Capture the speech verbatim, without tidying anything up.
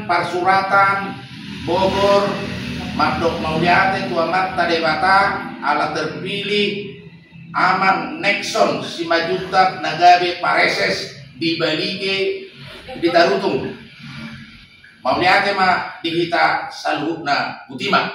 Parsuratan Bogor mandok mauliate tu Amanta Debata ala terpilih Amang Nexon Simanjuntak na gabe pareses di Balige di Tarutung. Mauliate ma di hita saluhutna, botima.